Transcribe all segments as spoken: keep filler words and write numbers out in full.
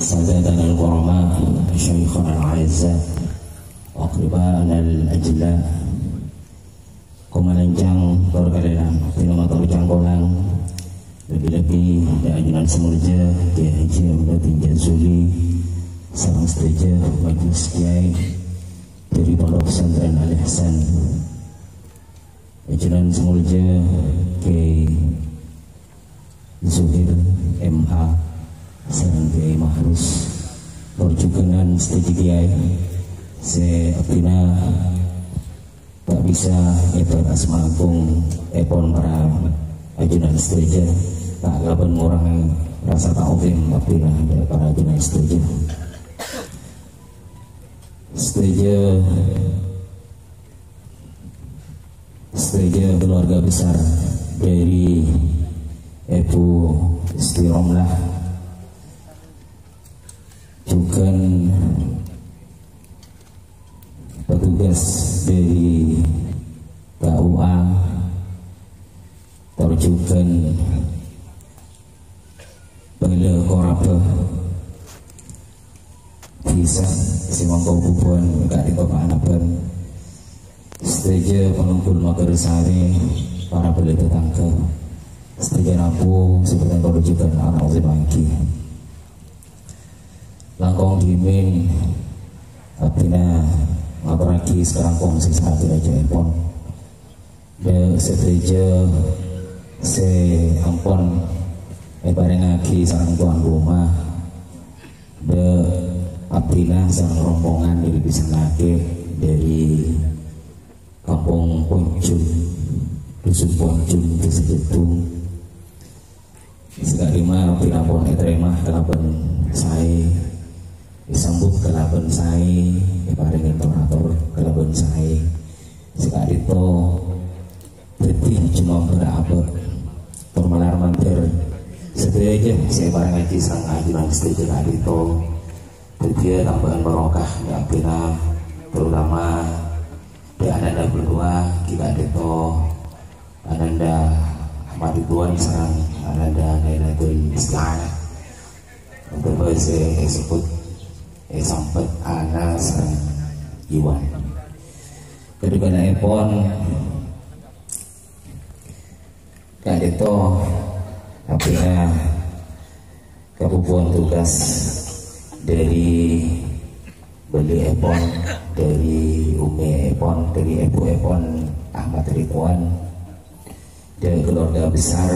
Sadatana al-kurama, syaikhana al-a'izza, wa aqribana al-ajilla. Komalancang tor kalèlang, pinamator cangkolang, lebbi-lebbi dâ' ajunan sè molja, Kiai Haji Abdul Latif Jazuli, sareng sadhâjâ majelis kiai dâri Pondok Pesantren Al Ihsan. Ajunan sè molja Kiai Zuhair M A sareng Kiai Mahrus, tor jhughân sadhâjâ kiai sè abdhina ta' bisa nyebât asma agung èpon para ajunan sadhâjâ, ta' kalabân ngorangè rasa ta'zim abdhina dâ' para ajunan sadhâjâ. Sadhâjâ Sadhâjâ keluarga besar dâri Ibu Siti Romlah, jhughân petugas dâri K U A, tor jhughân bhâlâ korabhâ dhisa sè mangkèn bhubhuwân ka'dinto kaanabân. Sadhâjâ panonggul Magersari, para bhâlâ tatangghâ, sadhâjâ rabu sè bhâdhân kaulâ jhughân ana' olimagi. Langkong dhimèn abdhina ngatorraghi sakalangkong sè sakejjhâ' èpon. Dâ' sadhâjâ sè ampon èparèngaghi sareng tuan rumah, dâ' abdhina sareng rombongan dâri Pisang Lakè' dâri Kampong Ponjung, Dusun Ponjung, Dhisa Jhâtung. Saka'dimma abdhina pon ètarèma kalabân saè, èsambut kalabân saè, èparèngè tor-ator kalabân saè. Saka'dinto dhâddhi jemambar abâ' tor malar mandhâr sadhâjâ sè èparèngaghi sareng ajunan sadhâjâ ka'dinto dhâddhiyâ tambhâ'ân barokah dâ' abdhina, terutama dâ' ananda bârdua ghi' ka'dinto. Ananda Ahmad Ridwan sareng Ananda Lailatul Isti'anah. Untuk bhâsa èsebut, èsambet Ana sareng Iwan. Kadhuwâ'èpon ka'dinto abdhina kabhubhuwân tugas dâri bâlièpon, dâri ummèèpon, dâri èbhuèpon Ahmad Ridwan, dâ' keluarga besar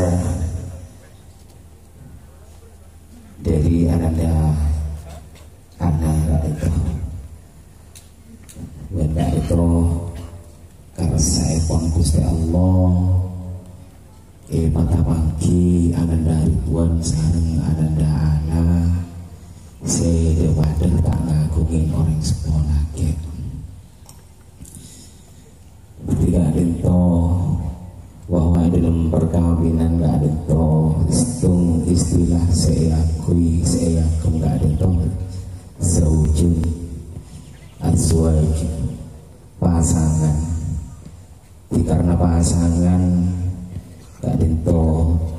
dâri Ananda Ana ka'dinto. Bân ka'dinto karsa'èpon Ghustè Allah èpatapangghi Ananda Ridwan sareng Ananda Ana sè dhâ-padhâ ta' ngaghungè orèng seppo lakè'. Dhâddhi ka'dinto, bahwa è dâlem parkabinan ka'dinto, sèttong istilah sè èangghuy, sè èangghuy ka'dinto, zaujun, azwaj, pasangan. Dikarenaè pasangan ka'dinto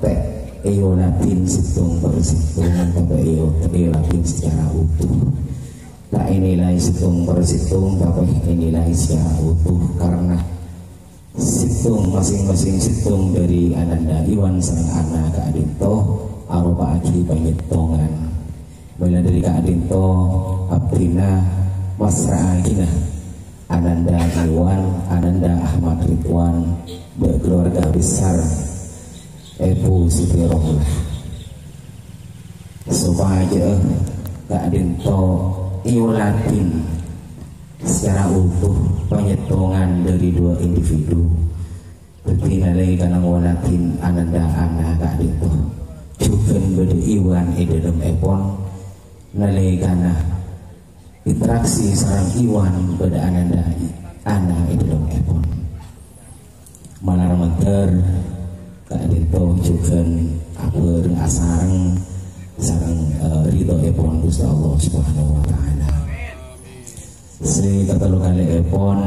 ta' èoladhin sèttong per sèttong, tapè èo-, èoladhin secara utuh. Ta' ènilai sèttong per sèttong, tapè ènilai secara utuh, karena sèttong, masing-masing sèttong dâri Ananda Iwan sareng Ana ka'dinto aropa'aghi panyèttongan. Mèla dâri ka'dinto abdhina masra'aghina Ananda Iwan, Ananda Ahmad Ridwan, dâ' keluarga besar Èbhu Siti Romlah. Sopajâ ka'dinto èoladhin secara utuh panyèttongan dâri dua individu. Dhâddhi nalèkana ngoladhin Ananda Ana ka'dinto, jhughân bâdâ Iwan è dâlemmèpon. Nalèkana interaksi sareng Iwan bâdâ Ananda Ana è dâlemmèpon. Malar mandhâr ka'dinto jhughân abhâreng asareng sareng, eh, ridhoèpon Ghustè Allah Subhanahu wa Ta'ala. Sè katello kalèèpon,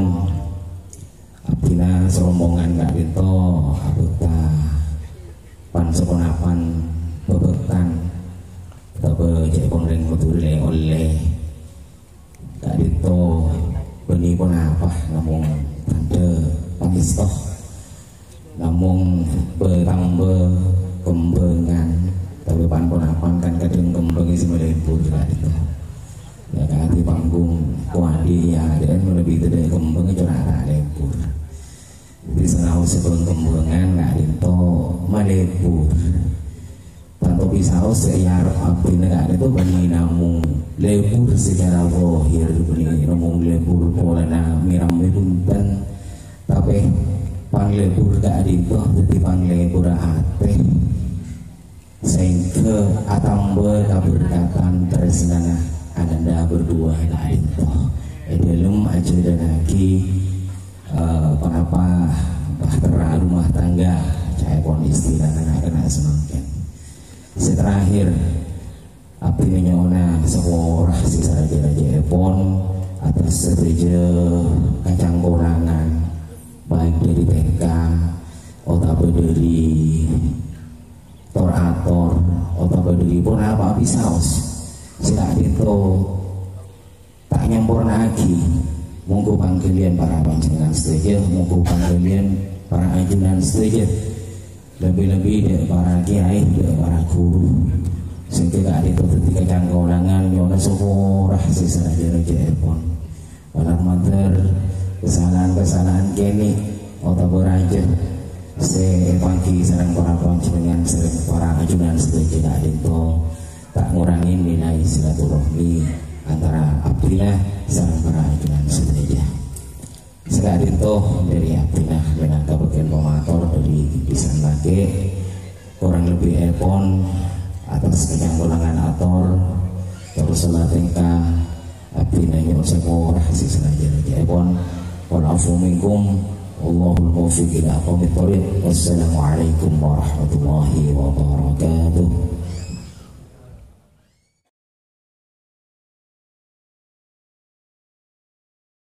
abdhina sarombongan ka'dinto abhâkta pan-saponapan bhâbhâktan, otabâ ca'èpon rèng Madhurâ Ponapa namong tandhâ pangèsto, namong bâ-, tambâ kembhângan, tapè pan-ponapan kan kadhâng kembhâng sè malebur ka'dinto. Ya, kadhi panggung kuwali ya, dhân lebbi tedhâ kembhâng cora' ta' lebur. Dhâddhi sangaos sè bân kembhângan ka'dinto malebur. Tanto bisaos sè èarep abdhina ka'dinto bânnè namong lebur secara zahir, bânnè namong lebur polana mèramè bhunten. Tapè panglebur ka'dinto dhâddhi panglebur atè. Saèngghâ atambâ kaberkatan tarèsnana ananda berdua ka'dinto. È dhâlem ajhâlânnaghi, eh, ponapa bahtera rumah tangga, ca'èpon istilana na'-kana' samangkèn. Sè terakhir, abdhina nyo'ona saporah sè saraja-rajâèpon atas sadhâjâ kacangkolangan, baik dhâri T K otabâ dhâri tor-ator, otabâ dhâri ponapa bisaos sè ka'dinto ta' nyamporna'aghi. Mongghu pangghâliyân para panjhennengngan sadhâjâ, mongghu pangghâliyân para ajunan sadhâjâ. Lebbi-lebbi dhâ' para kèyaè, dhâ' para ghuru. Saèngghâ ka'dinto dhâddhi kacangkolangan nyo'ona saporah sè saraja-rajâèpon. Para mator, kasalahan-kasalahan kènè' otabâ rajâ sè èpangghi sareng para panjhennengngan sareng para ajunan sadhâjâ ka'dinto ta' ngorangè nilai silaturahmi antara abdhina sareng para ajunan sadhâjâ. Saka'dinto dhâri abdhina mènangka bâgiyân pamator dhâri bhisan lakè', korang lebbièpon atas kacangkolangan ator, tor sala tèngka, abdhina nyo'on saporah sè saraja-rajâèpon. Wal afu minkum, wallahul muwaffiq ila aqwamit thoriq. Wassalamualaikum warahmatullahi wabarakatuh.